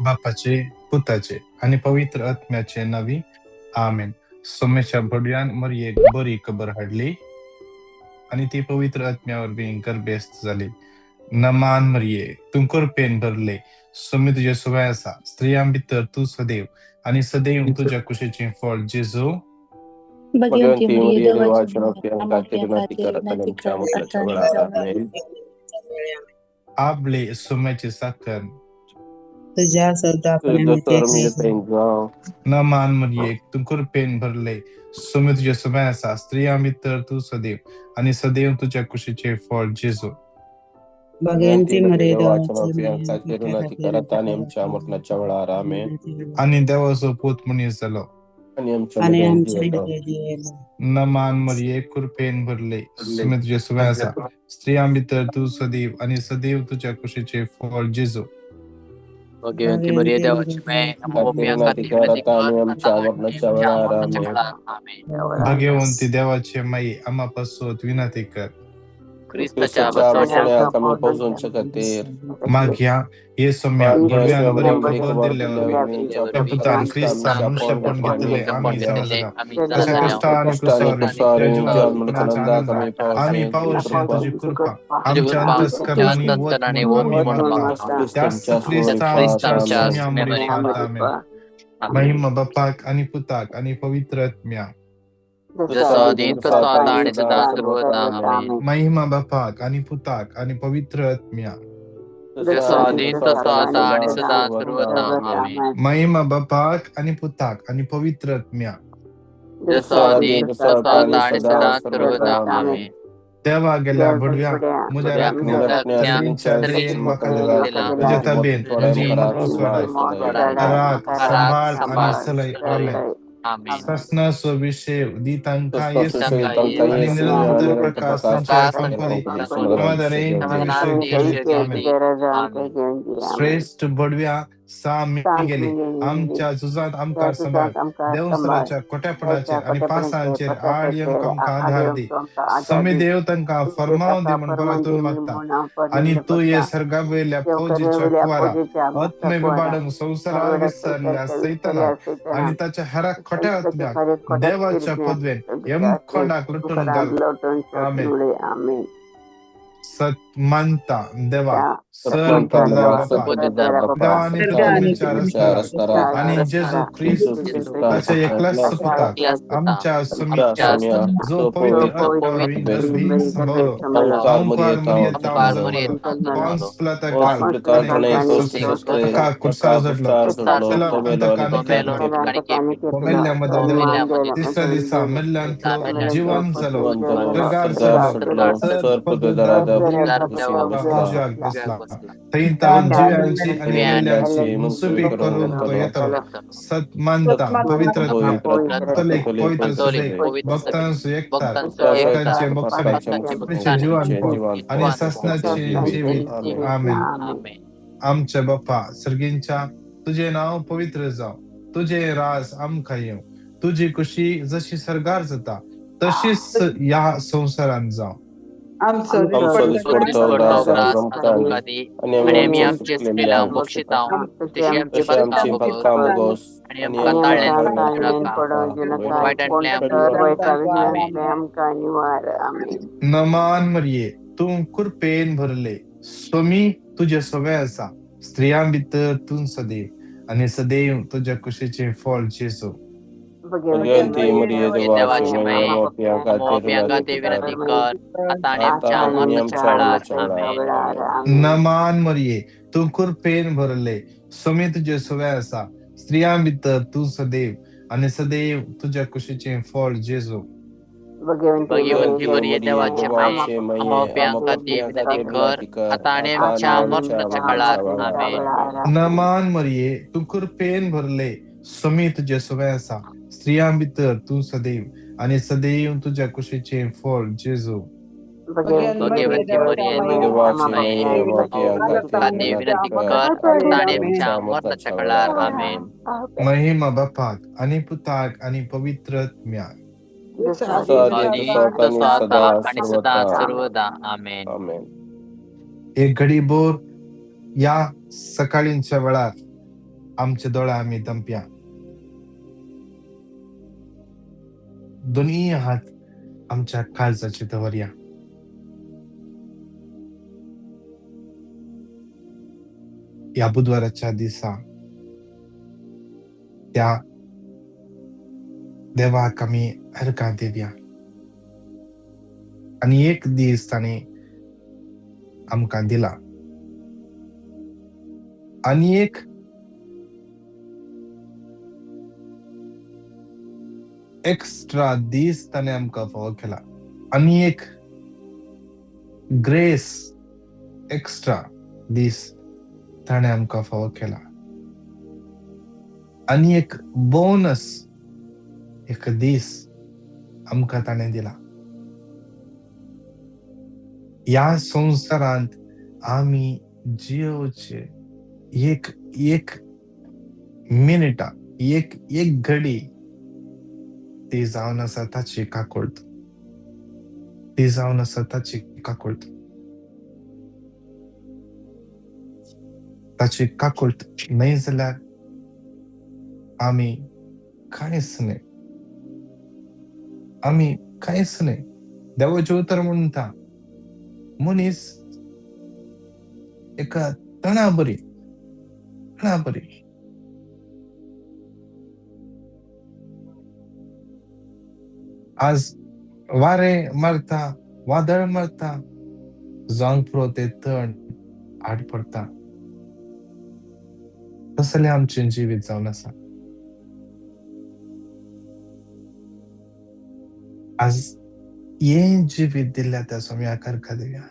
बापाचे, पुताचे आनी पवित्र आत्म्याचे नांवी, आमेन. सोमेच्या भडव्यान मरयेक बरी खबर हाडली आनी ती पवित्र आत्म्या वरवीं गर्भेस्त जाली. नमान मरये, तूं कृपेन भरले, सोमी तुजे सुवाय आसा, स्त्रियां भितर तूं सदैव आनी सदैव तुज्या कुशीचें फळ जेजू. भगवंती भगवंती मरिये मरिये देवाची देवाची माय, आमच्या आमच्या खातीर विनंती खातीर कर आता विनंती आणि आमच्या कर आता मरणाच्या आणि वेळार. आमच्या आमेन. आपले सोम्याचे साखर तुझ्या सदापणे तुझं तर मी मध्ये जाऊ. नमान मरिये, तूं कृपेन भरले, सोमी तुजे सुवाय आसा, स्त्रियां भितर तूं सदैव आनी सदैव तुज्या कुशीचें फळ जेजू. भगवंती भगवंती मरिये मरिये देवाची देवाची आमच्या माय, खातीर आमच्या विनंती खातीर कर आता आणि विनंती आमच्या कर मरणाच्या वेळार. आमेन. आनी देवाचो पूत मनीस जालो. आणि आमच्या आणि मध्ये आमच्या जिवेलो. मध्ये जिवेलो. नमान मरिये, कृपेन भरले, सोमी तुजे सुवाय आसा, स्त्रियां भितर तूं सदैव आनी सदैव तुज्या कुशीचें फळ जेजू. भगवंती मरिये भगवंती देवाची मरिये माय, देवाची आमच्या खातीर विनंती खातीर कर विनंती आता कर आणि आता आमच्या आणि मरणाच्या आमच्या वेळार. मरणाच्या आमेन. वेळार. आमेन. भाग्यवंती देवाचे माई, आम्हा पासत विनंती कर. क्रिस्ताच्या क्रिस्ताच्या बसवण्या बसवण्याक आमी पोजोवचे खातीर. मागया हे सोम्या मागया भडव्यान बरी सोम्या बरी खबर खबर दिल्ल्या दिल्ल्या वरवीं वरवीं त्या पुतान क्रिस्तान मनुष्यपण घेतले आमी जाणा जाल्या, ताच्या कश्टा आनी कश्टांनी क्रुसावरवीं कुसारी त्या जीवन जिवान मरणाच्या मरणाच्या आनंदाक आमी आनंदाक आमी पावचे पावोवचे तुजी तुजी कृपा कृपा आमच्या अंतस्करणांनी वत अंतस्करणांनी म्हूण वत आमी म्हूण मागता मागता. त्याच क्रिस्ताच्या क्रिस्ताच्या आमच्या सोम्या सुम्या मरिफात. आमेन. महिमा बापाक आनी पुताक आनी पवित्र आत्म्याक. जसो आदीं तसो आतां आनी सदां सर्वदा. आमेन. महिमा बापाक आनी पुताक आनी पवित्र आत्म्याक. जसो आदीं तसो आतां आनी सदां सर्वदा. आमेन. महिमा बापाक आनी पुताक आनी पवित्र आत्म्याक. जसो आदीं तसो आतां आनी सदां सर्वदा. आमेन. देवा गेल्या भडव्या म्हज्या राखण्या सर्वींच्या दयेन म्हाका दिला तुज्या ताबेन म्हजी मत सोडाय, राख सांबाळ आनी सलय. आमेन. आमेन. सासणाचो विशय दी तांकां येसू आनी निरंतर प्रकाश संचार कंपनी समाधानेंत विशय केली. आमेन. श्रेश्ठ बडव्या सा गेले आमच्या झुजांत आमकां सांबाळ, देवसराच्या कोट्यापणाचेर आनी पासांचेर आड येवंक आमकां आधार दी. समी देव तांकां फरमाव दी म्हूण परातून मागता आनी तूं हे सर्गा वयल्या फौजीच्या कुवारा आत्मे विबाडूंक संवसारार विसरल्या सैतानाक आनी ताच्या हेरा खोट्या आत्म्याक देवाच्या पदवेन यमखोंडाक लुटून घाल. आमेन. सत मानता देवा सर पदवीदार बापा, देवा आनी पृथ्वीच्या रस्त्यार आनी जेजू क्रिस्त ताच्या एकल्याच पुताक आमच्या सुम्या जो पवित्र आत्म्या वरवीं सांबाळ्ळो, ओंकार मरियेंत जल्मलो, पोन्स पिलाता काळ ताका कुर्सार चडलो, तेला अंतकानी केलो, मेल्ल्या मदें देंवलो, तिसऱ्या दिसा मेल्ल्यांतलो जिवन जालो, स्वर्गार चडलो, सर पदवीदार उजव्याक बसला, थंय तावन जिव्यांची आनी मेल्ल्यांची मुसुबी करूंक तो येतलो. सत मानता पवित्र आत्म्या, कथोलीक पवित्र सभेक, भक्तांचो एकचार, पातकांचें मोक्षणे, आपणेचें जिवानपण आनी सासणाचें जिवीत. आमेन. आमच्या बापा सर्गींच्या, तुजें नांव पवित्र जावं, तुजें राज आमकां येवं, तुजी खुशी जशी सर्गार जाता तशीच ह्या संवसारांत जावं. आमचो आमचो दिसपडतो दिसपडतो ग्रास ग्रास आज आज आमकां आमकां दी, दी, आनी आनी आमी आमी आमचे आमचे चुकलेले चुकलेल्यांक बक्षितांव, तशी तशी आमची आमची पातकां पातकां भोगोस भोगोस, आनी आनी आमकां आमकां ताळ्यांत ताळ्यांत पडूं पडूं दिनाका, दिनाका, आमेन. नमान मरिये, तूं कृपेन भरले, स्वामी तुजे सवे आसा, स्त्रियां भितर तूं सदैव आनी सदैव तुज्या कुशीचें फळ जेजू. भगवंती मरिये देवाची देवाची माय, माय, आमच्या आमच्या खातीर खातीर विनंती विनंती कर कर आता आणि आता आमच्या आणि मरणाच्या आमच्या वेळार. मरणाच्या आमेन. वेळार. आमेन. नमान मरिये, तूं कृपेन भरले, स्वामी तुजे सवे आसा, स्त्रियां भितर तूं सदैव आनी सदैव तुज्या कुशीचें फळ जेजू. भगवंती भगवंती मरिये मरिये देवाची माय, देवाची माय, आमच्या आमच्या खातीर विनंती खातीर कर विनंती कर आता आणि आता आमच्या आणि आमच्या मरणाच्या मरणाच्या काळार. वेळार. आमेन. आमेन. नमान मरिये, तूं कृपेन भरले, स्वामी तुजे सवे आसा, स्त्रियां भितर तूं सदैव आनी सदैव तुज्या कुशीचें फळ जेजू. भगवंती मरिये देवाची माय, माय, आमच्या आमच्या खातीर खातीर विनंती विनंती कर कर आता आता आणि आणि आमच्या आमच्या मरणाच्या मरणाच्या वेळार. काळार. आमेन. आमेन. महिमा बापाक आनी पुताक आनी पवित्र आत्म्याक. जसो जसो आदीं आदीं आदीं तसो आतां तसो आनी आतां सदा आनी सदां सर्वदा. सर्वदा. आमेन. आमेन. एक घडी बोर या सकाळींच्या वेळार आमचे दोळे आमी दंपया, दोनूय हात आमच्या काळजाचे दवरया. ह्या बुधवाराच्या दिसा त्या देवाक आमी अर्गां दिवया आनी एक दीस ताणें आमकां दिला आनी एक एक्स्ट्रा दीस ताणें आमकां फावो केला आनी एक ग्रेस एक्स्ट्रा दीस ताणें आमकां फावो केला आनी एक बोनस एक दीस आमकां ताणें दिला. ह्या संवसारांत आमी जियोवचे एक एक मिनटा, एक एक घडी ती जावन आसा ताची काकूळट, ती जावन आसा ताची काकूळट, ताची काकूळट न्हय जाल्यार आमी कांयच न्हय, आमी कांयच न्हय. देवाचें उतर म्हणटा मनीस एका तणा बरी, तणा बरी. आज वारें मारता, वादळ मारता, जावंक पुरो तें तण आड पडटा. तसलें आमचें जिवीत जावन आसा. आज हें जिवीत दिल्ल्या त्या सोम्याक अर्गां दिवया.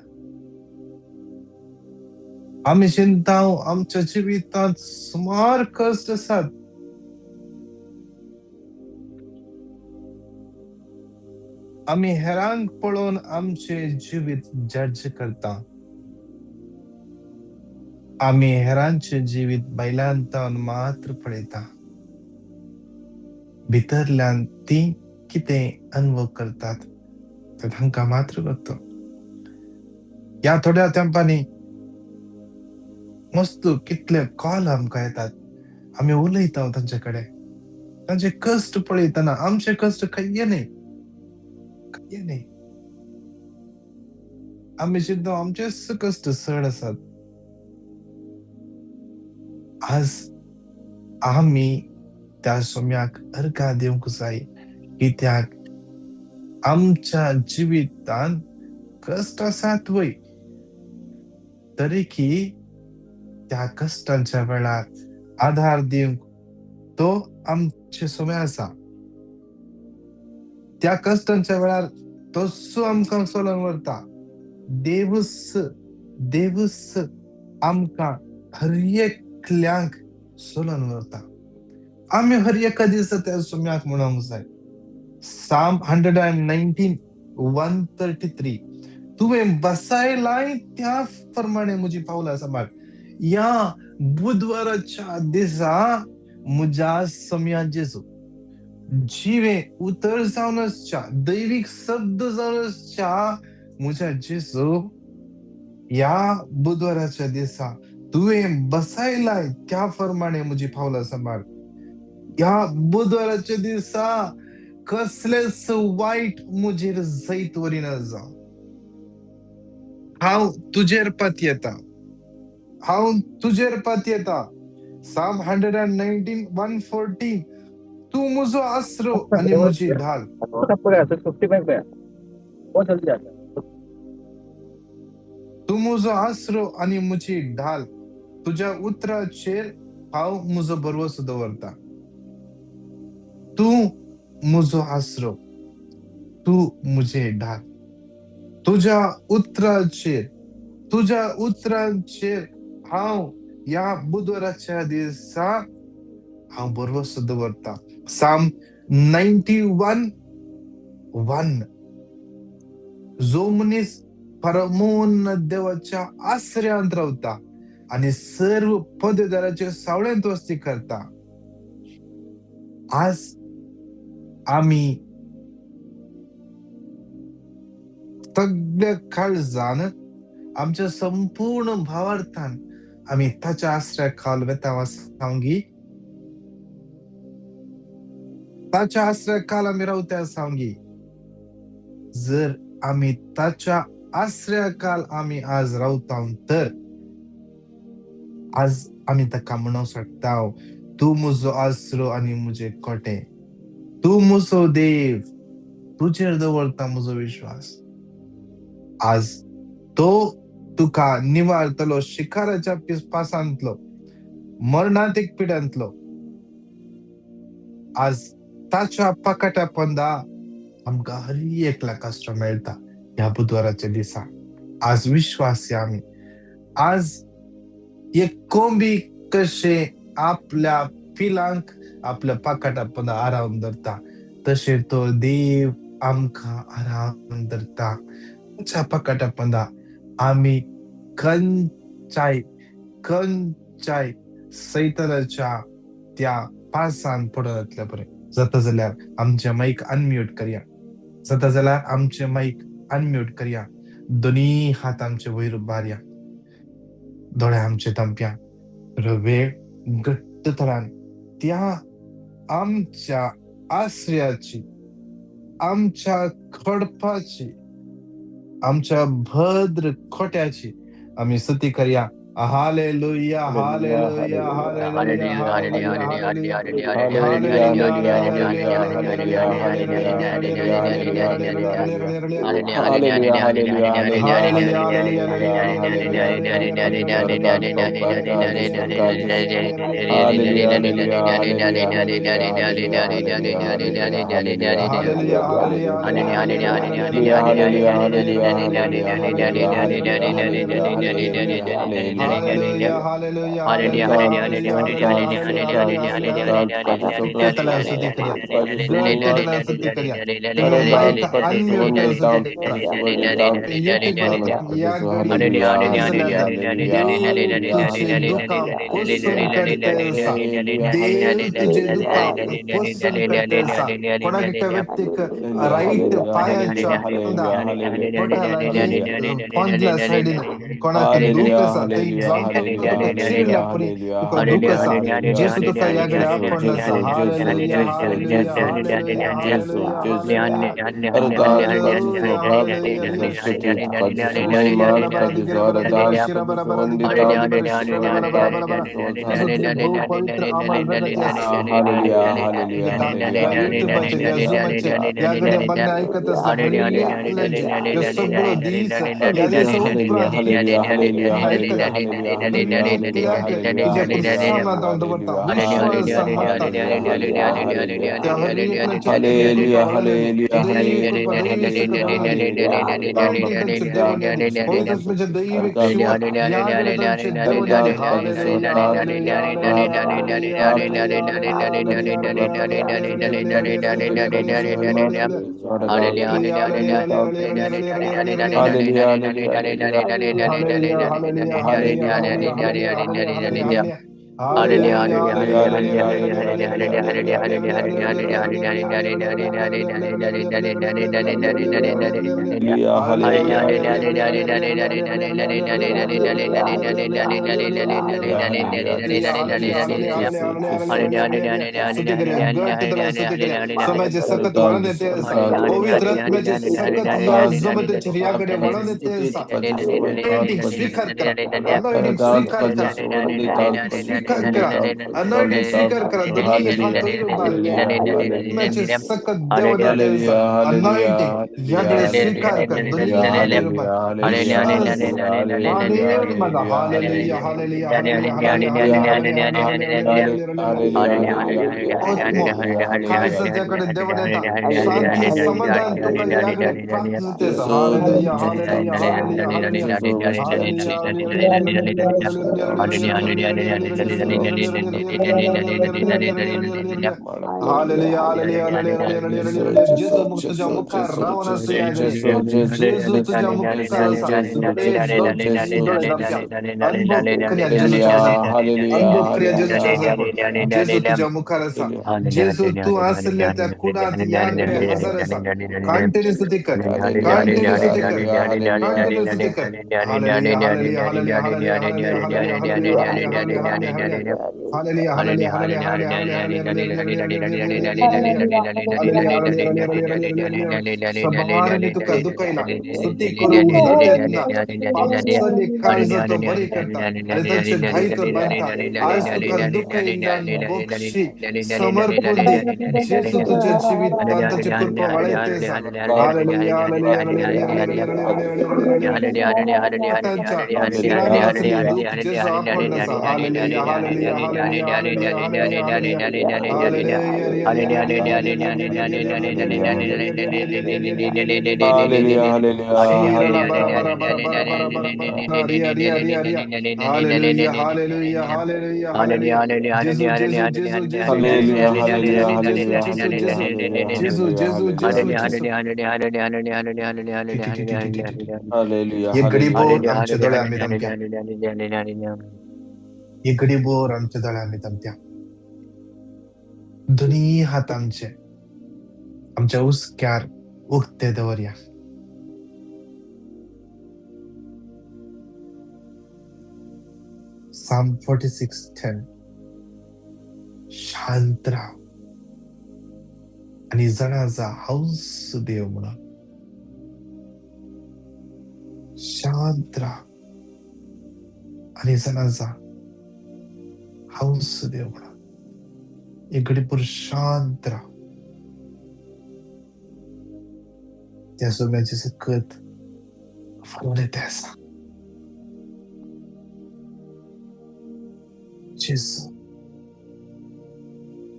आमी चिंता आमच्या जिवितांत सुमार कश्ट आसात. आमी हेरांक पळोवन आमचें जिवीत जज करता. आमी हेरांचें जिवीत भायल्यान मात्र पळयता, भितरल्यान ती कितें अनुभव करतात तें तांकां मात्र करता. ह्या थोड्या तेंपांनी मस्त कितले कॉल आमकां येतात, आमी उलयता तांचे कडेन, तांचे कश्ट पळयतना आमचे कश्ट खंय न्हय, खंय न्हय. आमी चिंता आमचेच कश्ट चड आसात. आज आमी त्या सोम्याक अर्गां दिवंक जाय, कित्याक आमच्या जिवितांत कश्ट आसात वय, तरी की त्या कश्टांच्या वेळार आधार दिवंक तो आमचे सोम्या आसा. त्या कश्टांच्या वेळार तसो आमकां चलोवन व्हरता. देवूच देवूच आमकां हर एकल्यांक चलोवन व्हरता. आमी हर एका दिसा त्या सोम्याक म्हणूंक जाय. Psalm 119 133, तुवें बसायलाय त्या प्रमाणे म्हजी पावलां सांबाळ. ह्या बुधवाराच्या दिसा म्हज्या सोम्या जेजू जिवें उतर जावन आसच्या, दैवीक शब्द जावन आसच्या म्हज्या जेजू, ह्या बुधवाराच्या दिसा तुवें बसायलाय त्या प्रमाणे म्हजी पावलां सांबाळ. ह्या बुधवाराच्या दिसा कसलेच वायट म्हजेर जैत व्हरिना जावं. हांव तुजेर पातयेता, हांव तुजेर पातयेता. Psalm 119 114, तूं म्हजो आसरो आनी म्हजी ढाल. तूं म्हजो आसरो आनी म्हजी ढाल, तुज्या उतराचेर हांव म्हजो भरवंसो दवरता. तूं म्हजो आसरो, तूं म्हजे ढाल, तुज्या उतराचेर, तुज्या उतराचेर हांव ह्या बुधवाराच्या दिसा हांव भरवंसो दवरता. Psalm 91 1, जो मनीस परमोन देवाच्या आसऱ्यांत रावता आनी सर्व पदवेदाराचे सावळेंत वस्ती करता. आज आमी सगळ्या काळजान आमच्या संपूर्ण भावार्थान आमी ताच्या आसऱ्या खाल वेता वासांगी. ताच्या आसऱ्या आमी रावते आसा गी. जर आमी ताच्या आसऱ्याकाल आमी आज रावता तर आज आमी ताका म्हणूंक शकता, तूं म्हजो आसरो आनी म्हजें कोटें, तूं म्हजो देव, तुजेर दवरता म्हजो विश्वास. आज तो तुका निवारतलो शिकाराच्या पासांतलो, मरणांतीक पिड्यांतलो. आज ताच्या पाकाट्या पंदा आमकां हर एकल्याक आसरो मेळटा ह्या बुधवाराच्या दिसा. आज विश्वासी आमी आज एक कोंबी कशें आपल्या पिलांक आपल्या पाकाटा पंदा आराम धरता तशें तो देव आमकां आराम धरता. ताच्या पाकाटा पंदा आमी खंयच्याय खंयच्याय सैतानाच्या त्या पासान पडून जातले बरें. जाता जाल्यार आमचे मायक अनम्यूट करया, जाता जाल्यार आमचे मायक अनम्यूट करया. दोनी हात आमचे वयर उबारया, दोळे आमचे तांपया. वेळ घट्ट तरान त्या आमच्या आश्रयाची, आमच्या खडपाची, आमच्या भद्र खोट्याची आमी स्तुती करया. Hallelujah, hallelujah, hallelujah, hallelujah, कोणाक व्यक्तीक राईट पायाच्या पोंदल्या सायडीन कोणाक दूख आसा थंय जावन तुका चिरल्या परी तुका दूख आसा, जेजू तुका ह्या घडये आपणलो आसा. हालेलुया, हालेलुया, हालेलुया, सगळो दीस ह्या दिसा उपरांत तुज्या प्रसन्नात हांव दवरता, विश्वासान मागता त्या हर एकल्याच्या दैविक शिवत ह्या घडये तांचे देवून. हालेलुया, हालेलुया, स्वीकार करा, स्वीकार करा, स्वीकार करा, अनॉइंटिंग स्वीकार करा. दोन्ही हात वयर उबारले, आत्म्याचे सकत देव अनॉइंटिंग ह्या स्वीकार कर. दोन्ही हात वयर उबार, विश्वास आणि मागा. Hallelujah, hallelujah, hallelujah, hallelujah. खास त्याकडे देव देता शांती समाधान तुका ह्याकडे प्राप्त जाते. Hallelujah, hallelujah, hallelujah, hallelujah, hallelujah, hallelujah. जेजू तुझ्या मुखार रावन आसा ह्या घडये, जेजू तुझ्या मुखार आसा. दोळे धांपया, अनुभव करया जेजूच्या अनुभव करया जेजूच्या जेजू तुझ्या मुखार आसा. जेजू तूं आसल्या त्या कुडांत ह्या घडये हजर आसा. कंटिन्यू स्तुती कर, कंटिन्यू स्तुती कर, कंटिन्यू स्तुती कर. Hallelujah, hallelujah, hallelujah, hallelujah, hallelujah, hallelujah, hallelujah, Hallelujah, hallelujah, hallelujah, hallelujah, hallelujah, hallelujah. सभारांनी तुका दुखयला, स्तुती करूंक जाता येतना पापसांनी काळजां तो बरी करता आनी तांचे घाई तो बांदता. आज तुका दुखयिल्ल्यान बक्षी समर्पण दी. जेजू तुज्या जिवितांत ताची कृपा वाडयत आसा. Hallelujah, hallelujah, hallelujah, hallelujah, hallelujah, hallelujah. तांच्या शिरांनी आसली दूख जेजू आपोवन आसा. Hallelujah, hallelujah, hallelujah, hallelujah, hallelujah, hallelujah, hallelujah, hallelujah, hallelujah, hallelujah. जेजू, जेजू, जेजू, जेजू, जेजू, जेजू, जेजू, जेजू, जेजू, जेजू, जेजू. हे गडीभोर आमचे दोळे आमी थांबत्या, हे गडीभोर आमचे दोळे आमी थांबत्या. दोनी हात आमचे आमच्या हुस्क्यार उक्ते दवरया. Psalm 46:10. शांत राव आनी जाणा जा हांवच देव म्हणून. शांत राव आनी जाणा जा हांवच देव म्हणून. एक घडीभर शांत राव. त्या सोम्याची सकत फुलून येते आसा. जेजू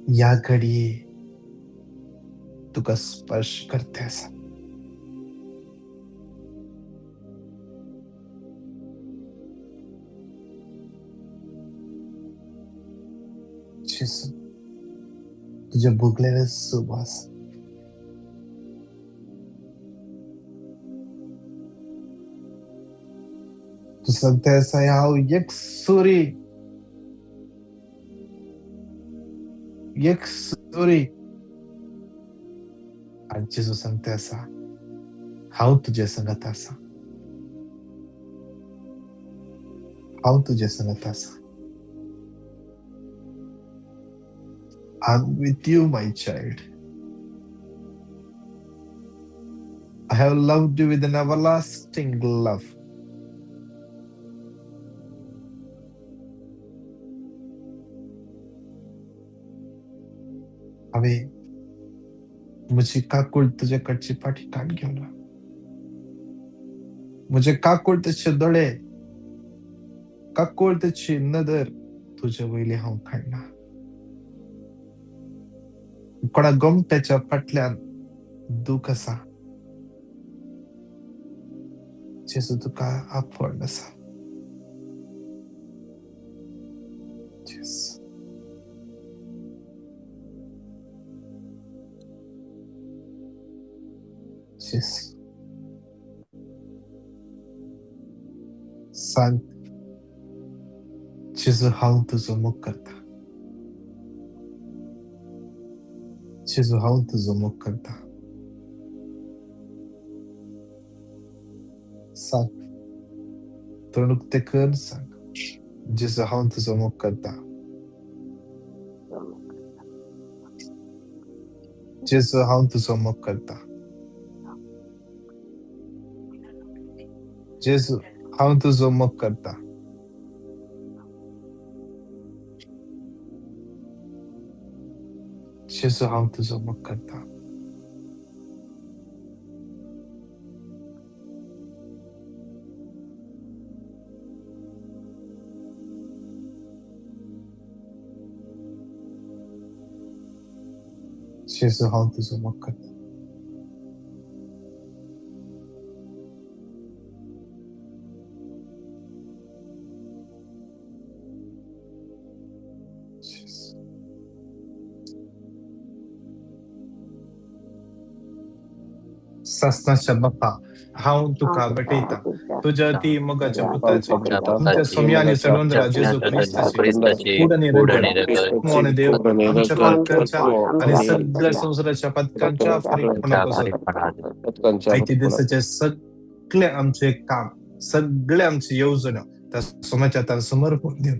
ह्या घडये तुका स्पर्श करते आसा. जेजू तुज्या भुगलेले सुवास, तूं सांगता आसा हांव एकसुरी, एकसुरी. आनी जेजू सांगता आसा हांव तुजे संगत आसा, हांव तुजे संगत आसा. I'm with you, my child. I have loved you with an everlasting love. हांवें म्हजी काकूळ तुजे कडची फाटी काड घेवना. म्हजे काकूळतेचे दोळे, काकूळतेची नदर तुजे वयली हांव काडना. कोणा गोमट्याच्या फाटल्यान दूख आसा, जेजू तुका आपोवन आसा. जेजू, जेजू सांग, जेजू हांव तुजो मोग करता. जेजू हांव तुजो मोग करता. सांग, तोंड उक्तें कर, सांग, जेजू हांव तुजो मोग करता. जेजू हांव तुजो मोग करता. जेजू हांव तुजो मोग करता. जेजू हांव तुजो मोग करता. जेजू हांव तुजो मोग करता. जेजू. सासनाच्या बापा, हांव तुका भेटयता तुज्या ती मोगाच्या पुताची, तुमच्या सोम्या आनी सडोंदरा जेजू क्रिस्ताची कूड आनी रगत, आत्मो आनी देव आमच्या पातकांच्या आनी सगळ्या संवसाराच्या पातकांच्या फारीकपणा पासत आयती दिसाचे सगळे आमचे काम, सगळे आमचे येवजण्यो त्या सोम्याच्या हातार समर्पण दिवन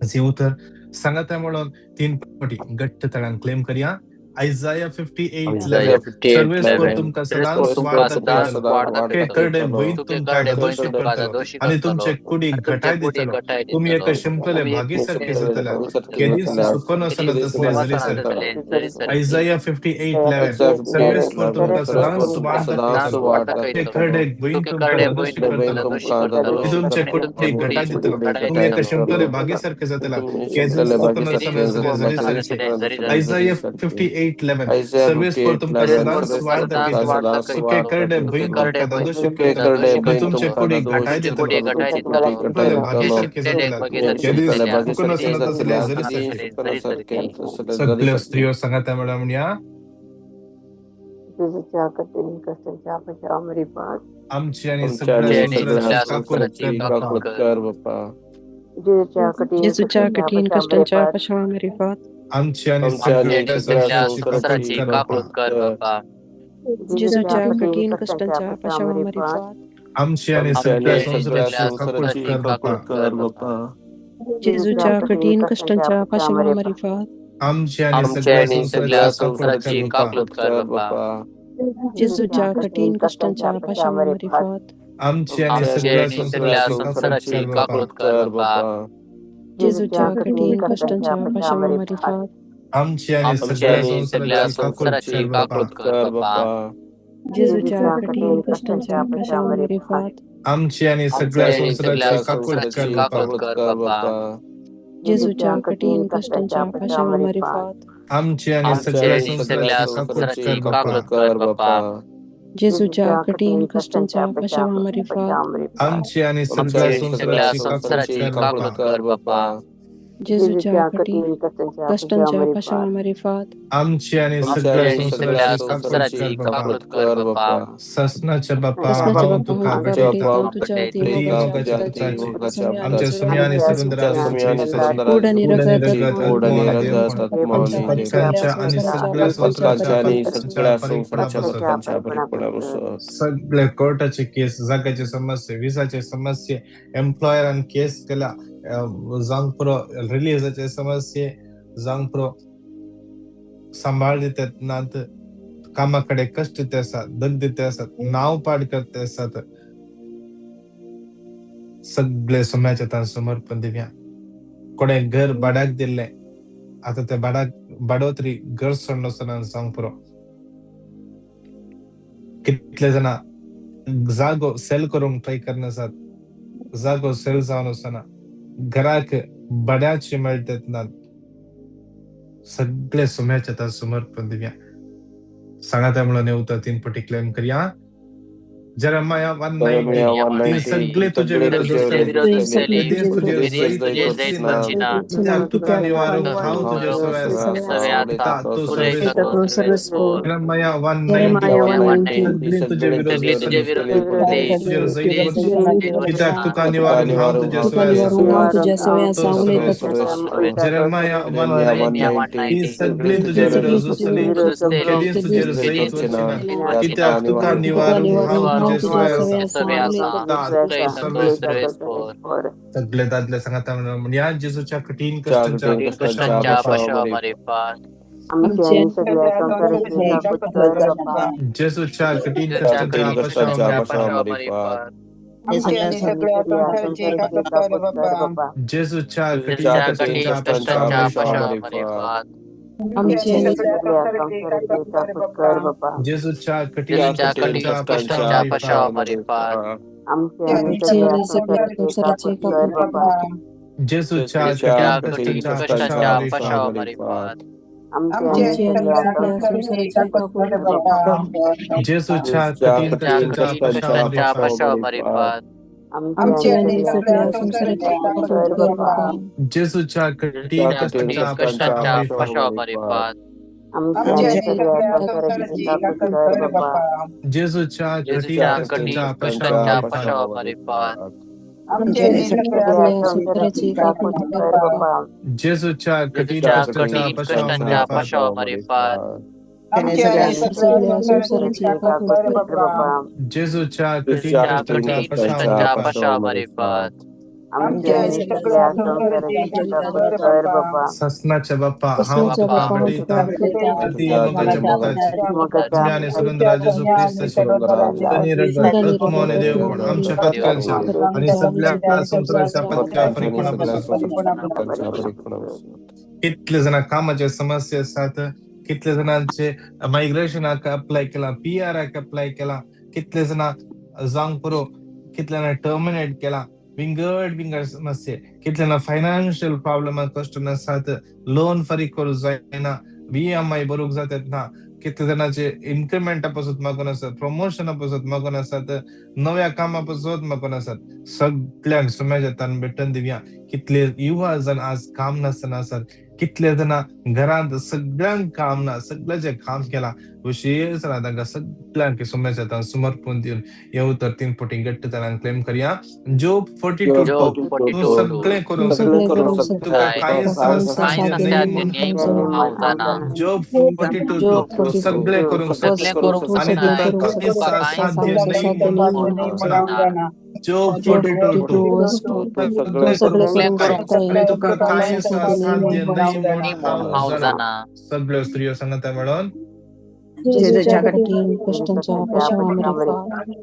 जी उतर सांगाता म्हणून तीन पटी घट्ट तळान क्लेम करया. आयजाया 58:11 Isaiah 58 सर्वेस्पर 11. तुमकां सदांच तुमकां वाट सदांच दाखयतलो, वाट ते दाखयतलो, करडे भंय तुगे तुमकां करडे भंय धादोशी तुमकां करतलो धादोशी आनी करतलो तुमचे कुडीक आनी तुमचे घटाय कुडीक दितलो. घटाय तुमी दितलो. एका शिंपलेले तुमी भागी एक सारके शिंपलेले जातले, केदींच सुकून वचना केदींच तसले सुकून झरी वचना सारके. तसले झरी सारके. आयजाया 58:11 सर्वेस्पर तुमकां सदांच वाट सदांच दाखयतलो, वाट ते दाखयतलो, करडे भंय तुगे तुमकां करडे भंय धादोशी तुमकां करतलो धादोशी करतलो आनी तुमचे आनी तुमचे कुडीक घटाय कुडीक दितलो. घटाय तुमी एका दितलो. शिंपलेले भागी सारके जातले, केदींच सुकून वचना तसले केदींच सुकून झरी वचना सारके. तसले झरी सारके. आयजाया 58:11 सर्वेस्पर तुमकां सर्वेस्पर सदांच तुमकां वाट सदांच दाखयतलो, वाट सुके दाखयतलो, करडे तुगे भंय करडे तुमकां भंय धादोशी तुमकां करतलो धादोशी आनी तुमचे करतलो कुडीक घटाय तुमचे दितलो. कुडीक घटाय दितलो. शिंपलेले भागी तुमी सारके शिंपलेले जातले, भागी सारके केदींच जातले, सुकून वचना केदींच तसले सुकून झरी वचना सारके. तसले झरी सारके. सगळ्यो स्त्रियो सांगाता म्हणून म्हणया. जेजूच्या कठीण कष्टांच्या पशामरिपात आमची आणि आमच्या सगळ्या आणि सगळ्या संवसाराची काकूट संवसाराची कर बापा. काकूट कर बापा. जेजूच्या कठीण जेजूच्या कष्टांच्या कठीण कष्टांच्या पशामरिपात पशामारिफात आमची आणि आमच्या आणि सगळ्या सगळ्या संवसाराची काकूट संवसाराची कर बापा. काकूट कर बापा. जेजूच्या जेजूच्या कठीण कठीण कष्टांच्या कष्टांच्या पशामरिपात पशामारिफात आमची आणि आमच्या सगळ्या आणि संवसाराची सगळ्या काकूट संवसाराची कर बापा. काकूट कर बापा. जेजूच्या जेजूच्या कठीण कठीण कष्टांच्या कष्टांच्या पशामारिफात आमची आणि आमच्या सगळ्या आणि सगळ्या संवसाराची काकूट कर संवसाराची बापा. काकूट कर बापा. जेजूच्या कठीण कष्टांच्या पशामारिफात आमची आणि आमच्या सगळ्या आणि सगळ्या संवसाराची काकूट संवसाराची कर बापा. काकूट कर बापा. जेजूच्या कठीण कष्टांच्या पशामारिफात आमची आणि आमच्या सगळ्या आणि सगळ्या संवसाराची काकूट संवसाराची कर बापा. काकूट कर बापा. जेजूच्या कठीण कष्टांच्या पशामारिफात आमची आणि आमच्या सगळ्या आणि सगळ्या संवसाराची काकूट कर संवसाराची बापा. काकूट कर बापा. जेजूच्या कठीण कष्टांच्या पशामारिफात आमची आणि आमच्या सगळ्या आणि सगळ्या संवसाराची काकूट संवसाराची कर बापा. काकूट कर बापा. जेजूच्या कठीण कष्टांच्या पशामारिफात आमची आणि आमच्या सगळ्या आणि सगळ्या संवसाराची काकूट संवसाराची कर काकूट बापा. कर बापा. जेजूच्या कठीण कष्टांच्या पशामारिफात आमची आणि आमच्या सगळ्या आणि सगळ्या संवसाराची काकूट संवसाराची कर बापा. काकूट कर बापा. ससनाच्या बापा कसनाच्या हांव बापा तुका हांव तुका भेटयतां, भेटयतां, तुज्या ती अती मोगाच्या मोगाच्या पुताची, पुताची, आमच्या सुम्या आणि आमच्या सुगंधराज सुम्या ख्रिस्ताची, कूड आणि कूड आणि रगत रगत आत्मो आत्मो आणि आणि देवपण, आमच्या आमच्या पथकांच्या आणि सगळ्या सगळ्या संवसाराच्या संवसाराच्या पथकांच्या पथकांच्या परिपणापासून. सगळे कोर्टाचे केस, जाग्याचे समस्ये, विसाचे समस्ये, एम्प्लॉयरान केस केला जावंक पुरो, रिलीजाचे समस्ये जावंक पुरो, सांबाळ दितात नात, कामा कडेन कश्ट दिते आसात, दग दिते आसात, नांव पाड करते आसात. सगळे सुम्याच्या तान समर्पण दिवया. कोणें घर भाड्याक दिल्लें, आतां ते भाड्याक भाडो तरी घर सोडून वचना जावंक पुरो. कितले जाणां जागो सेल करूंक ट्राय करना आसात, जागो सेल जावन वचना, घराक भाड्याचे मेळटात नात. सगळे सुम्याच्या तान समर्पण दिवया. सांगाता म्हणून उतर तीन पटी क्लेम करया. जेरेमाया 1:19 ती सगळे तुझे विरोध आसतले, केदींच तुजेर जैत वचची ना, कित्याक तुका निवारूंक हांव तुजे सवे आसा, उलयता तो सर्वेस्पर. जेरेमाया 1:19 सगळी तुझे विरोध आसतले, केदींच तुजेर जैत वचची ना, कित्याक तुका निवारूंक हांव तुजे सवे आसा, तो सर्वेस्पर. जेरेमाया 1:19 ती सगळी तुझे विरोध आसतले, केदींच तुजेर जैत वचची ना, कित्याक तुका निवारूंक हांव तुजे सवे आसा, सर्वेस्पर. सगळे दादले सांगाता म्हणून या जेजूच्या कठीण कष्टांच्या जेजूच्या कठीण कष्टांच्या पशामारिफात, जेजूच्या कठीण कष्टांच्या पशामारिफात, जेजूच्या कठीण कष्टांच्या पशामारिफात, जेजूच्या कठीण कष्टांच्या पशामारिफात, जेजूच्या कठीण कष्टांच्या पशामारिफात, जेजूच्या कठीण कष्टांच्या पशामारिफात, जेजूच्या कठीण कष्टांच्या पशामारिफात, जेजूच्या कठीण कष्टांच्या पशामारिफात, जेजूच्या कठीण कष्टांच्या पशामारिफात, आमची आनी सगळ्या संवसाराची काकूट कर बापा. ससनाच्या बाप्पा हांव ससनाच्या तुका बाप्पा हांव भेटयता तुका भेटयता अती मोगाच्या पुताची मोगाच्या तुमी आनी सुरेंद्र जेजू क्रिस्ताची धनी रगत आत्मो आनी देवपण आमच्या पत्कांच्या आनी सगळ्या संवसाराच्या पत्क्या फरीकपणा पासून. कितले जाणां कामाचे समस्या आसात, कितले जाणांचे मायग्रेशनाक अप्लाय केला, पीआराक अप्लाय केला, कितले जाणां जावंक पुरो, कितले जाणां टर्मिनेट केला, विंगड विंगड समस्ये, कितले जाणां फायनान्शियल प्रॉब्लमाक कश्ट आसात, लोन फारीक करूंक जायना, ईएमआय भरूंक जातात ना, कितले जाणांचे इन्क्रिमेंटा पासून मागून आसात, प्रमोशना पासून मागून आसात, नव्या कामा पासून मागून आसात, सगळ्यांक सुम्याच्या तान भेटून दिवया. कितले युवा जण आज काम नासतना आसात, कितले जाणां घरांत सगळ्यांक काम ना, सगळ्याचें काम केलां, विशेष जाणां तांकां सगळ्यांक सुम्याच्या तान समर्पण दिवन हे उतर तीन पटी घट्ट जाणांक क्लेम करया. जोब 42 जोब 2, 42 तूं 2. सगळें करूंक सगळें शकता, करूंक शकता, तुका कांयच कांयच असाध्य असाध्य न्हय न्हय म्हूण म्हणून हांव हांव जाणा. जाणा. जोब 42 2, जोब तूं 42 सगळें करूंक सगळें शकता करूंक आनी शकताय, तुका तुका कांयच कांयच असाध्य न्हय असाध्य म्हूण न्हय हांव म्हणून जाणा. हांव जाणा. जोब जोब 42 2, 42 तूं तूं सगळें सगळें करूंक करूंक शकताय शकताय आनी तुका तुका कांयच कांयच असाध्य न्हय असाध्य म्हणून न्हय म्हूण म्हणून हांव हांव जाणा. जाणा. सगळ्यो स्त्रियो सांगता म्हणून जेजूच्या कठीण कश्टांच्या पशावा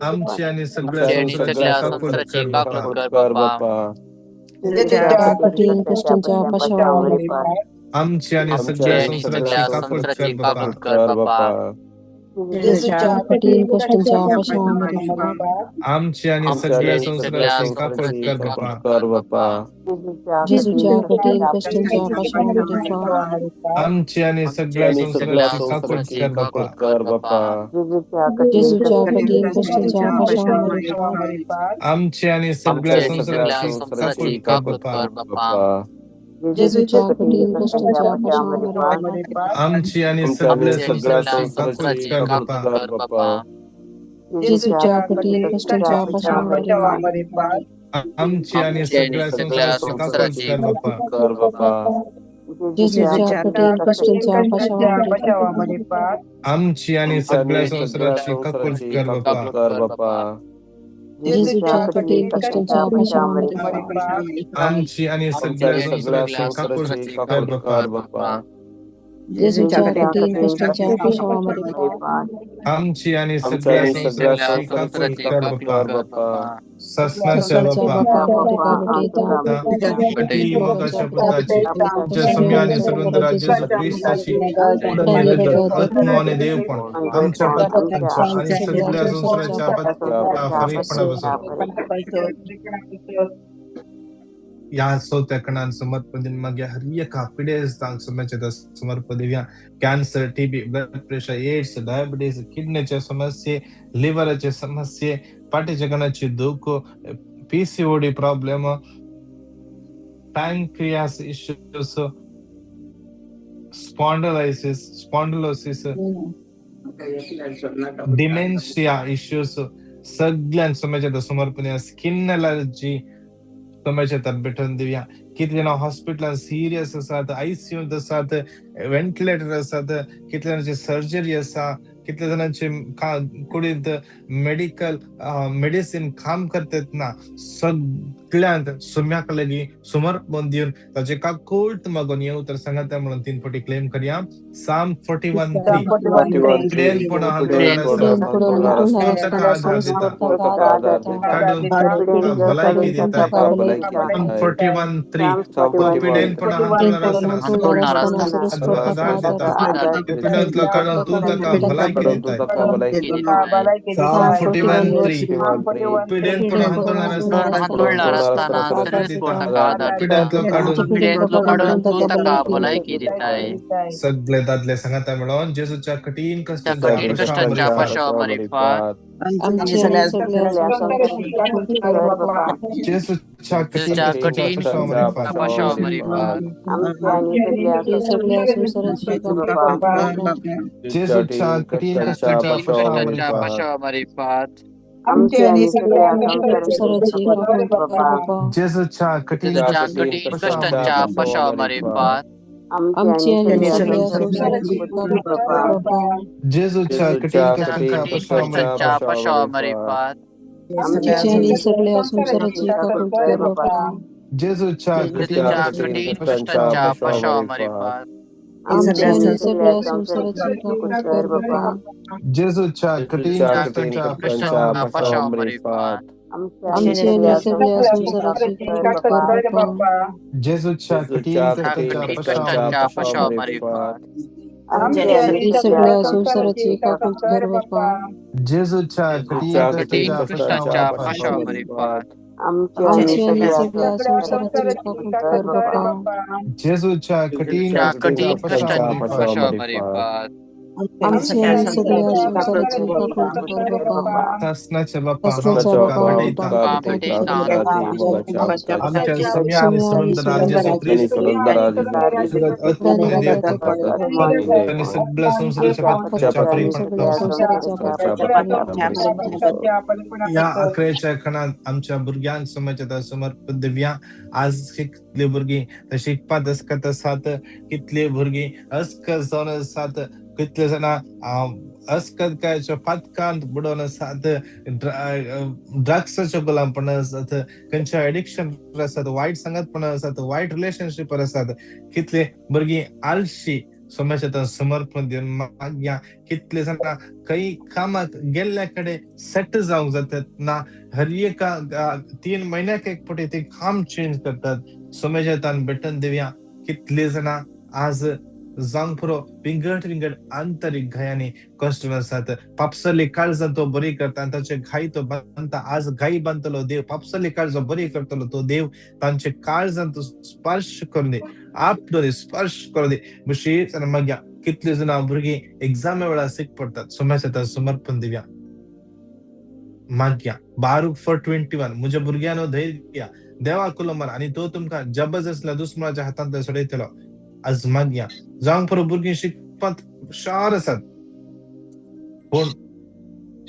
आमची आनी सगळ्या आमची आनी संवसाराची सगळ्या काकूट कर संवसाराची बापा. काकूट कर बापा. कठीण कश्टांच्या पशावा आमची आनी आमची सगळ्या आनी संवसाराची सगळ्या काकूट कर संवसाराची बापा. काकूट कर बापा. जेजूच्या कठीण कश्टांच्या पशावा आमची आनी आमची सगळ्या आनी सगळ्या संवसाराची काकूट संवसाराची कर बापा. काकूट कर बापा. जेजूच्या कठीण कश्टांच्या पशावा आमची आनी आमची सगळ्या आनी सगळ्या संवसाराची काकूट संवसाराची कर बापा. काकूट कर बापा. जेजूच्या कठीण कश्टांच्या पशावा आमची आनी सगळ्या आमची आनी सगळ्या संवसाराची संवसाराची काकूट कर काकूट बापा. कर बापा. जेजूच्या कठीण कश्टांच्या पशावा आमची आनी सगळ्या आमची आनी सगळ्या संवसाराची काकूट संवसाराची कर काकूट बापा. कर बापा. जेजूच्या कठीण कश्टांच्या पशावा आमची आनी आमची आनी सगळ्या सगळ्या संवसाराची काकूट संवसाराची कर बापा. काकूट कर बापा. जेजूच्या कठीण कश्टांच्या पशावा आमची आनी आमची सगळ्या आनी सगळ्या संवसाराची काकूट संवसाराची कर बापा. काकूट कर बापा. जेजूच्या कठीण कश्टांच्या पशावा आमची आनी आमची सगळ्या आनी सगळ्या संवसाराची काकूट संवसाराची कर काकूट बापा. कर बापा. जेजूच्या कठीण कश्टांच्या पशावा आमची आनी आमची सगळ्या आनी सगळ्या संवसाराची काकूट संवसाराची कर काकूट बापा. कर बापा. ससनाच्या ससनाच्या बाप्पा बापा हांव तुका भेटयता अति मोगाच्या पुताची तुमच्या सम्या आणि सर्वंद्र जेजू क्रिस्ताची धनी रगत आत्मो आणि देवपण आमच्या पत्कांच्या आणि सगळ्या संवसाराच्या पत्का फरीकपणापासून ह्या चवथ्या कणान समर्पण दिवन मागीर हर एका पिडेस्तांक समस्या समर्पण दिवया. Cancer, TB, blood pressure, AIDS, diabetes, किडनीचे समस्ये, लिव्हराचे समस्ये, पाटीच्या कणाची दूख, PCOD problem, pancreas issues, spondylosis, spondylosis, dementia issues, सगळ्यांक समस्या समर्पण दिवया. स्किन अलर्जी समस्या भेटून दिवया. कितले जाणां हॉस्पिटलान सिरियस आसात, आयसीयूंत आसात, व्हेंटिलेटर आसात, कितले जाणांची सर्जरी आसा, कितले जाणांचे कुडींत मेडिकल मेडिसीन काम करतात ना, सगळ्यांक सुम्याक लागीं समर्पण दिवन ताचे काकूट मागून हे उतर सांगता म्हणून तीन फावटी क्लेम करया. साम 41:3. पिडेनपण हांतरुणार आसतना तूं ताका आधार दिता, काडून तुका भलायकी दिताय. साम 41:3. तूं पिडेनपण हांतरुणार आसतना हांतरुणार आसतना आधार दिता, आधार दिता, पिडेंतलो काडून तूं ताका भलायकी दिताय. भलायकी दिताय. साम 41:3. पिडेनपण हांतरुणार आसतना हांतरुणार आसतना सर्वेस्पोर ताका आधार दिता, पिडेंतलो काडून पिडेंतलो काडून तूं ताका भलायकी दिताय. सगळे दादले सांगता म्हणून जेजूच्या कठीण कश्टांच्या कठीण कश्टांच्या पशावा आमची आनी सगळ्या संवसाराची जेजूच्या कठीण जेजूच्या कश्टांच्या कठीण पशावा पशावा सगळ्या संवसाराची जेजूच्या कठीण कश्टांच्या कठीण पशावा कश्टांच्या पशावा संवसाराची जेजूच्या कठीण जेजूच्या कठीण कश्टांच्या पशावा आमची आनी सगळ्या संवसाराची जेजूच्या कठीण कठीण कश्टांच्या पशावा कश्टांच्या पशावा आमची आनी सगळ्या संवसाराची काकूट कर बापा. जेजूच्या कठीण जेजूच्या कश्टांच्या कठीण कश्टांच्या पाशामारिफात आमची आनी सगळ्या संवसाराची काकूट कर बापा. जेजूच्या कठीण जेजूच्या कश्टांच्या कठीण कश्टांच्या पाशामारिफात आमची आनी सगळ्या संवसाराची काकूट कर बापा. जेजूच्या कठीण कश्टांच्या कठीण पाशामारिफात कश्टांच्या पाशामारिफात आमची सगळ्या संवसाराची काकूट कर बापा. जेजूच्या कठीण कठीण कश्टांच्या कश्टांच्या पाशामारिफात पाशामारिफात आमची आनी सगळ्या संवसाराची काकूट कर बापा. जेजूच्या कठीण जेजूच्या कश्टांच्या कठीण कश्टांच्या पाशामारिफात पाशामारिफात आमची आनी सगळ्या संवसाराची काकूट कर बापा. सासनाच्या बापा हांव सासनाच्या तुका बापा हांव भेटयतां. तुका भेटयतां. आमच्या सम्या आनी सम्या आनी सुरंदरा जेजू सुरंदरा क्रिस्त आनी आणि देवपण आनी सगळ्या संवसाराच्या पातकांच्या सगळ्या परिपणाम संवसाराच्या ह्या अकराच्या खणात आमच्या भुरग्यांक समाजात समर्पण दिवया. आज कितले भुरगीं ते शिकपाक अस्कत आसात, कितले भुरगीं अस्कत जावन आसात, कितले जाणां अस्कतकायच्या पातकांत बुडोवन आसात, ड्रग्साच्या गुलामपण आसात, खंयच्या एडिक्शन आसात, वायट सांगातपण आसात, वायट रिलेशनशीप आसात. कितले भुरगीं आलशी समाजात समर्पण दिवन मागया. कितले जाणां खंय कामाक गेल्ल्या कडेन सेट जावंक जातात ना, हर एका 3 म्हयन्याक एक फावटी ते काम चेंज करतात. समाजांत भेटून दिवया. कितले जाणां आज जावंक पुरो विंगड विंगड आंतरीक घायांनी कश्ट आसात. पापसली काळजां तो बरी करता आनी ताचे घाई तो बांदता. आज घाई बांदतलो देव, पापसली काळजां बरी करतलो तो देव तांचे काळजां तो स्पर्श करून दी, आपलो दी, स्पर्श करून दी. विशेष मागया. कितले जाणां भुरगीं एग्जामे वेळार सीक पडटात. समाजांत समर्पण दिवया. मागया. बारूक 4:21 म्हज्या भुरग्यांनो धैर्य घ्या, देवा कुलमर आनी तो तुमकां जबरदस्त दुस्मनाच्या हातांतल्यान सोडयतलो. आज मागया. जावंक पुरो भुरगीं शिकपांत हुशार आसात, पूण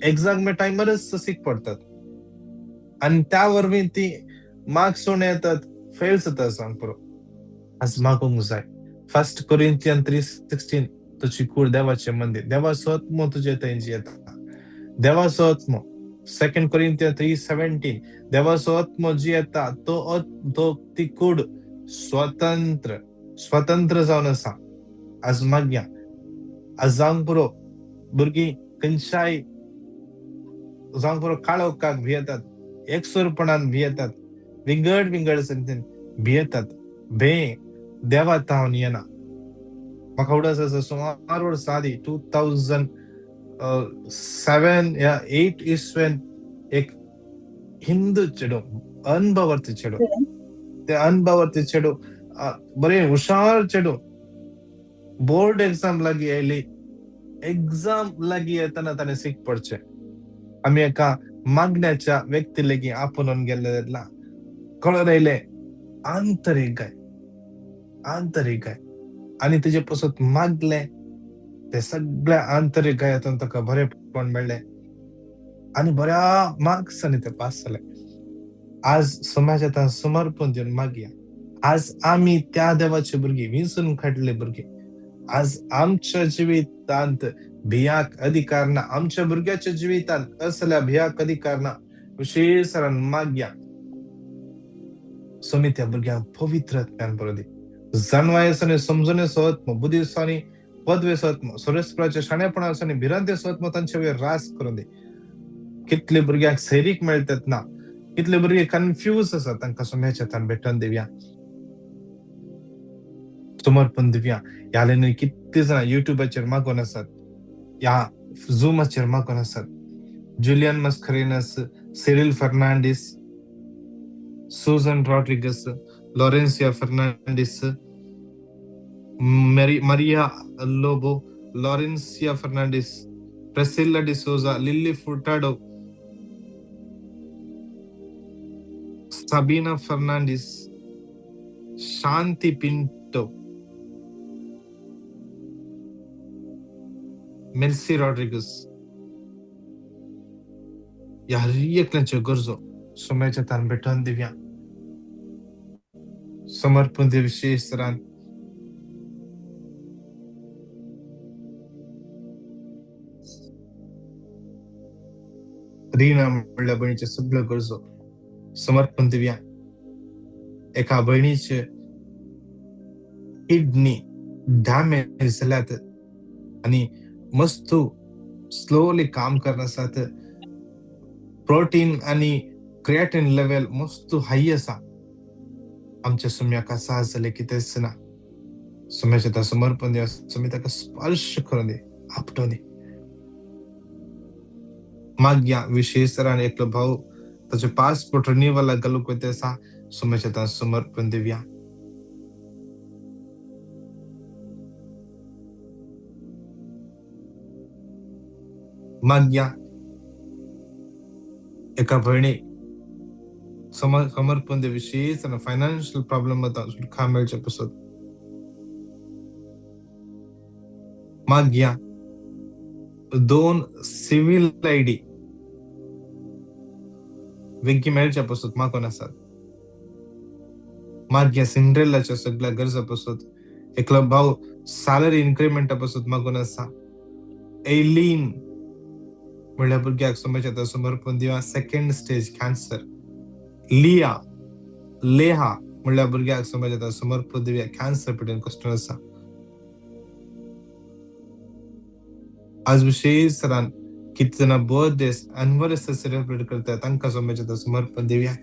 एग्जाम टायमारच सीक पडटात आनी त्या वरवीं ती मार्क्स उणे येतात, फेल जातात. जावंक पुरो आज मागूंक जाय. 1 Corinthians 3:16 तुजी कूड देवाचें मंदीर, देवाचो आत्मो तुजे थंय जियेता, देवाचो आत्मो. 2 Corinthians 3:17 देवाचो आत्मो जियेता तो तो ती कूड स्वतंत्र स्वतंत्र जावन आसा. आज मागया. आज जावंक पुरो भुरगीं खंयच्याय जावंक पुरो काळोखाक भियेतात, एकसुरपणान भियेतात, विंगड विंगड संगतीन भियेतात. भंय देवा तावन येना. म्हाका उडास आसा सुमार वर्सां आदीं 2007 या 8 इसवेन एक हिंदू चेडूं, अनभावार्थी चेडूं, ते अनभावार्थी चेडूं बरें हुशार चेडूं, बोर्ड एग्जाम लागीं आयली. एग्जाम लागीं येतना ताणें सीक पडचें. आमी एका मागण्याच्या व्यक्ती लागीं आपोवन गेल्ले तेन्ना कळोन आयलें आंतरीक गाय, आंतरीक गाय. आनी तेजे पसत मागलें, ते सगळ्या आंतरीक गायांतून ताका बरेंपण मेळ्ळें आनी बऱ्या मार्क्सांनी ते पास जाले. आज समाजांत समर्पण दिवन मागया. आज आमी त्या देवाचे भुरगीं, विंचून काडले भुरगीं. आज आमच्या जिवितांत भियाक अधिकार ना, आमच्या भुरग्याच्या जिवितांत असल्या भियाक अधिकार ना. विशेष मागया. स्वामी त्या भुरग्यांक पवित्र आत्म्यान बरो दी, जाणवायेचो समजणेचो आत्मो, बुद्धीचो आनी पदवेचो आत्मो, सुरेशपणाच्या शाणेपणाचो आनी भिरांतेचो आत्मो तांचे वयर रास करून दी. कितले भुरग्यांक सैरीक मेळटात ना, कितले भुरगे कन्फ्यूज आसात, तांकां सोम्याच्या हातान भेटोवन दिवया, समर्पण दिवया. ह्या लायनी कितले जाणां युट्यूबाचेर मागोवन आसात, ह्या झुमाचेर मागोवन आसात. Julian Mascarenhas, Cyril Fernandes, Susan Rodrigues, Laurencia Fernandes, Maria Lobo, Laurencia Fernandes, Priscilla D'Souza, Lily Furtado, Sabina Fernandes, Shanti Pinto, Mercy Rodrigues. ह्या हर एकल्याच्यो गरजो सोम्याच्या तान भेटोवन दिवया. समर्पण दिवया विशेष तरान. रीना म्हणल्या भयणीचे सगळ्यो गरजो समर्पण दिवया. एका भयणीचे किडनी डॅमेज जाल्यात आनी मस्त स्लोली काम करनासात. प्रोटीन आनी क्रिएटिन लेवल मस्त हाय आसा. आमच्या सुम्याक आसा जालें कितेंच ना. सुम्याचें तां समर्पण दिवया. सुमी ताका स्पर्श करून दी, आपटून दी. मागया विशेष तरान एकलो भाव ताचो पासपोर्ट रिन्यूवलाक घालूंक वयता आसा. सुम्याचें तां समर्पण दिवया. मागया एका भयणीक समर्पण दे विशेष फायनान्शियल प्रॉब्लम वता सुटका मेळचे पसत. मागया 2 सिव्हिल आयडी वेगळी मेळच्या पसत मागून आसात. मागया सिंड्रेलाच्या सगळ्या गरजा पसत. एकलो भाव सॅलरी इन्क्रिमेंटा पसत मागून आसा. एलीन म्हणल्यार भुरग्याक समजता समर्पण दिवा. Second stage cancer. लिया लेहा म्हणल्यार भुरग्याक समजता समर्पण दिवया. कॅन्सर पिडेन कश्ट आसा. आज विशेष तरान किती जाणां बर्थडे एनिवर्सरी सेलिब्रेट करतात तांकां समजता समर्पण दिवया.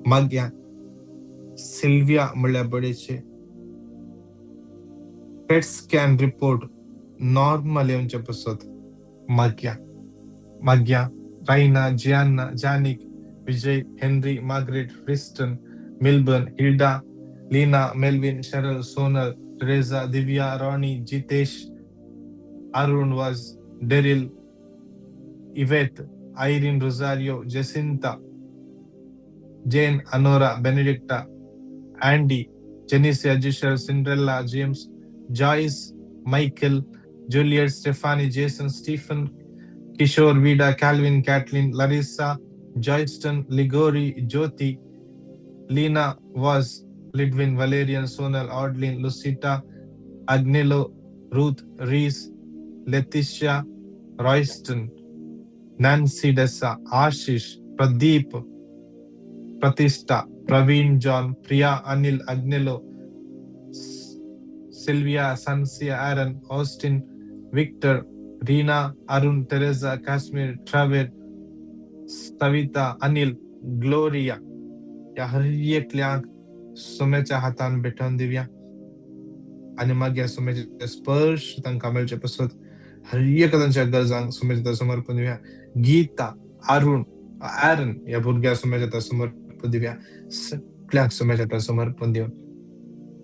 मागया सिल्विया म्हणल्यार बडेचे पेट स्कॅन रिपोर्ट नॉर्मल येवचे पसत. मागया मागया Raina, Gianna, Janik, Vijay, Henry, Margaret, Kristen, Milburn, Hilda, Leena, Melvin, Cheryl, Sonal, Teresa, Divya, Ronnie, Jitesh, Arun Vaz, Daryl, Yvette, Irene Rosario, Jacinta, Jane, Anora, Benedicta, Andy, Jenicia, Giselle, Cinderella, James, Joyce, Michael, Juliet, Stephanie, Jason, Stephen, Kishore, Vida, Calvin, Kathleen, Larissa, Joyston, Ligori, Jyoti, Lena, Vaz, Lidwin, Valerian, Sonal, Audlin, Lucita, Agnello, Ruth, Reese, Letitia, Royston, Nancy Dessa, Ashish, Pradeep, Pratishta, Praveen John, Priya, Anil, Agnello, Sylvia, Sansia, Aaron, Austin, Victor, Reena, Arun, Teresa, Kashmir, Traver, Savita, Anil, Gloria. ह्या हर एकल्यांक सुम्याच्या हातान भेटोवन दिवया आनी मागीर सुम्याचे स्पर्श तांकां मेळचे पसत. हर एका तांच्या गरजांक सुम्याच्या समर्पण दिवया. गीता, अरुण, आरन ह्या भुरग्या सुम्याच्या समर्पण दिवया. सगळ्यांक सुम्याच्या समर्पण दिवन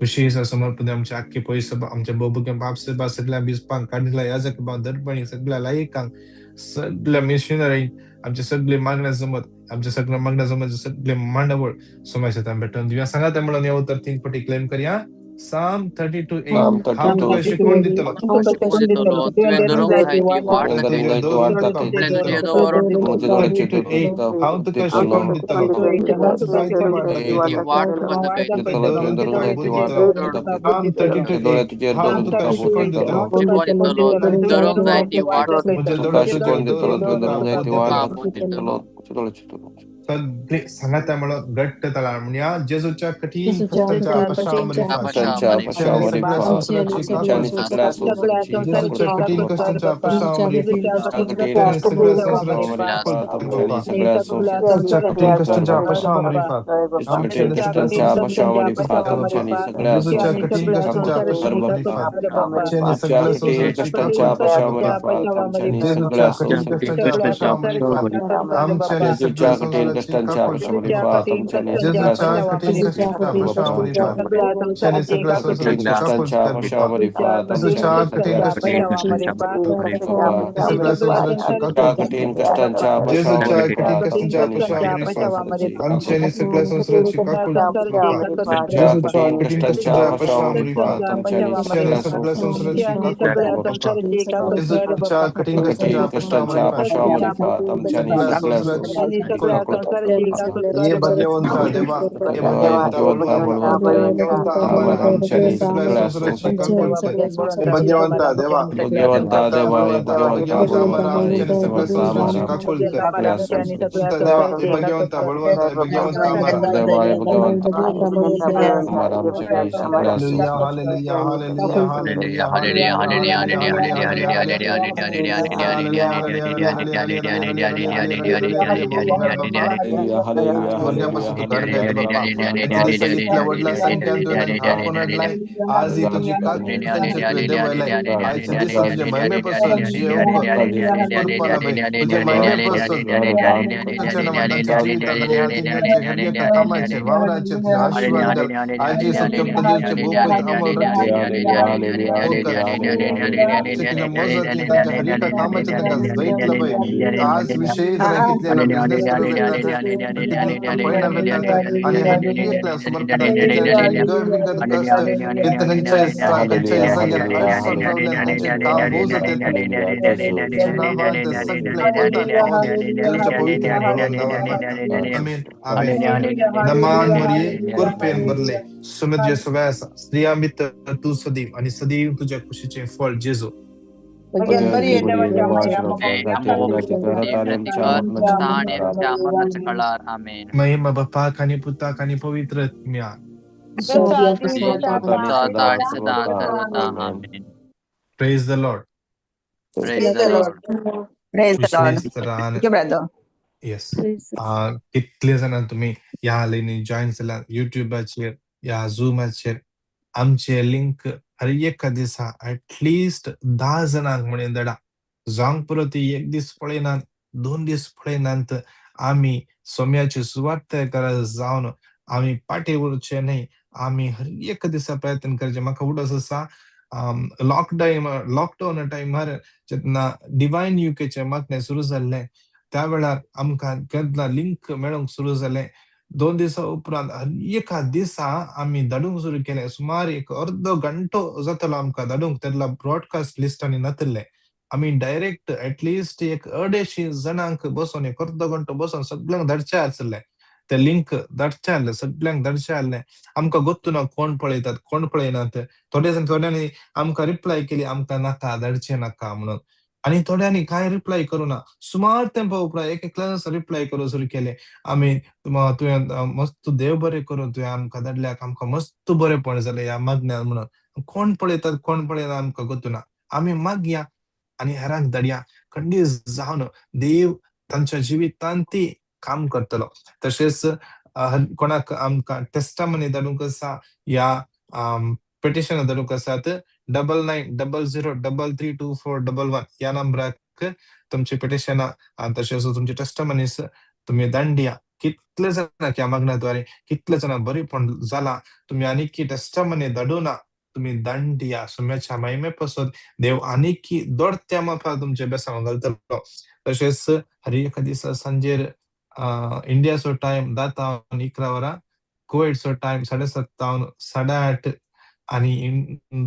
विशेष समर्पण आमच्या आख्खी पयसो आमच्या बोबुग्या बापसेबा सगळ्या बिस्पांक काडिला याजक दर्पणी सगळ्या लायकांक सगळ्या मिशनरी आमचे सगळे मागण्या जमत आमच्या सगळ्या मागण्या जमत सगळे मांडावळ समाजात भेटून दिवया. सांगा त्या म्हणून येऊ तर 3 पटी क्लेम करूया. Psalm 32:8 हांव तुका शिकवण दितलो. हांव तुका शिकवण दितलो. Psalm 32:8 हांव तुका शिकवण दितलो. सगळे सांगाता म्हणून घट्ट तला म्हणया जेजूच्या कठीण कष्टांच्या हे भाग्यवंता देवा, हे भाग्यवंता बळवंता, भाग्यवंता आम्हाला आमच्या आणि सगळ्या संसाराची काकुळते. हे भाग्यवंता देवा, भगवंता देवा, भाग्यवंता आम्हाला आमच्या आणि सगळ्या संसाराची काकुळते. देवा, हे भाग्यवंता बळवंता, हे भाग्यवंता आम्हाला. Hallelujah, hallelujah, hallelujah, hallelujah, hallelujah, hallelujah, स्वर्गापासून तू घर गायतो बाप्पा. दिवसा इथल्या वडिला संख्यान तुवें तांकां आपोवन हाडलाय. आजही तुजी काकुळतेंचे तुवें देंवयलाय. आयच्या दिसा तुज्या महिमेपासून जियेवंक कृपा लाभय. तुज्या महिमेपासून तांच्या नांवान तांच्या जिवितांत आनी ह्या तिंगेचे हर एका कामाचेर वावराचेर तुजे आशीर्वाद घाल. आयज सत्य देवचे भोव अमोल रक्त मोजाती तांच्या हर एका कामाचेर तांकां जैत लाभय. आज विशयी कितले बिझनेस करूंक वेतात, कितले पळयना वेतात आनी हर एकल्या समर्पणात कितल्यांचे विंगड विंगड कश्ट, कितले खंयच्या जाग्यार अडचण रावल्यान तांचें काम भोव जाता. तुज्या नांवान ते सगळे पोटाक पावूं दी. देवच्या पवित्र बळवंत नांवान मागता. आमेन, आमेन, आमेन. नमान मरिये, कृपेन भरले, सुमद्य सवय आसा. स्त्रियां भितर तूं सदैव आनी सदैव तुज्या कुशीचें फळ जेजू. महिमा बापाक आनी पुताक आनी पवित्र आत्म्याक. Praise the Lord. Praise the Lord. Praise the Lord. विशेष तरान Thank you, brother. Yes. कितले जाणां तुमी ह्या लायनी जॉयन जाल्यात युट्युबाचेर या झुमाचेर. आमचे लिंक हर एका दिसा एटलिस्ट 10 जाणांक म्हणून धाडा. जावंक पुरो ती एक दीस पळयनात, 2 दीस पळयनात. आमी सोम्याची सुवार्थ जावन आमी फाटीं उरचे न्हय. आमी हर एका दिसा प्रयत्न करचे. म्हाका उडस आसा, लॉकडावन टायमार जेन्ना डिवायन युकेचें मागणें सुरू जाल्लें त्या वेळार आमकां केन्ना लिंक मेळोंक सुरू जालें. 2 दिसां उपरांत हर एका दिसा आमी धाडूंक सुरू केलें. सुमार एक अर्दो घंटो जातालो आमकां धाडूंक. तेन्ना ब्रॉडकास्ट लिस्ट आनी नातिल्लें. आमी डायरेक्ट एटलिस्ट एक 250 जाणांक बसोन एक अर्दो घंटो बसोन सगळ्यांक धाडचें आसलें. ते लिंक धाडचें आहलें, सगळ्यांक धाडचें आहलें. आमकां गोत्तू ना कोण पळयतात कोण पळयनात. थोडे जाण थोड्यांनी आमकां रिप्लाय केली, आमकां नाका, धाडचें नाका म्हणून. आनी थोड्यांनी कांय रिप्लाय करूं ना. सुमार तेंपा उपरांत एक एकल्यान रिप्लाय करूं सुरू केलें. आमी तुवें मस्त देव बरें करूं, तुवें आमकां धाडल्याक, आमकां मस्त बरेंपण जालें ह्या मागण्यान म्हणून. कोण पळयतात कोण पळयना आमकां गोत्तू ना. आमी मागया आनी हेरांक धाडया. खंडीत जावन देव तांच्या जिवितांत ती काम करतलो. तशेंच कोणाक आमकां टेस्टमनी धाडूंक आसा या पिटिशन धाडूंक आसात, 9900332411 ह्या नंबराक तुमची पिटिशनां तशेंच तुमची टेस्टमनीस तुमी धाडया. कितले जाणांक ह्या मागण्या कितले जाणां बरेंपण जालां. तुमी आनीक टेस्टमनी धाडूना, तुमी दांडिया. सोम्याच्या महिमे पासत देव आनीक दोडत्या मापार तुमचे बेसांव घालतलो. तशेंच हर एका दिसा सांजेर इंडियाचो टायम 10 तावन 11 वरां, कुवेटचो टायम 7:30 तावन 8:30 आनी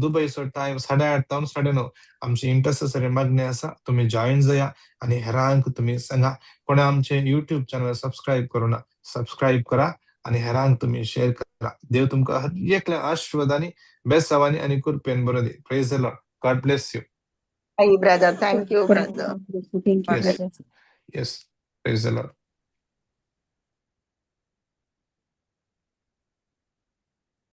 दुबयचो टायम 8:30 तावन 9:30 आमची इंटरसेसरी मागणी आसा. तुमी जॉयन जाया आनी हेरांक तुमी सांगा. कोणें आमचे युट्यूब चॅनल सबस्क्रायब करूं ना, सबस्क्रायब करा आनी हेरांक तुमी शेअर करा. देव तुमकां हर एकल्या आशीर्वादांनी, बेसावांनी आनी कृपेन बरो दी. Praise the Lord. God bless you. Hi, brother. Thank you, brother. Thank you, Yes. brother. Yes. Praise the Lord.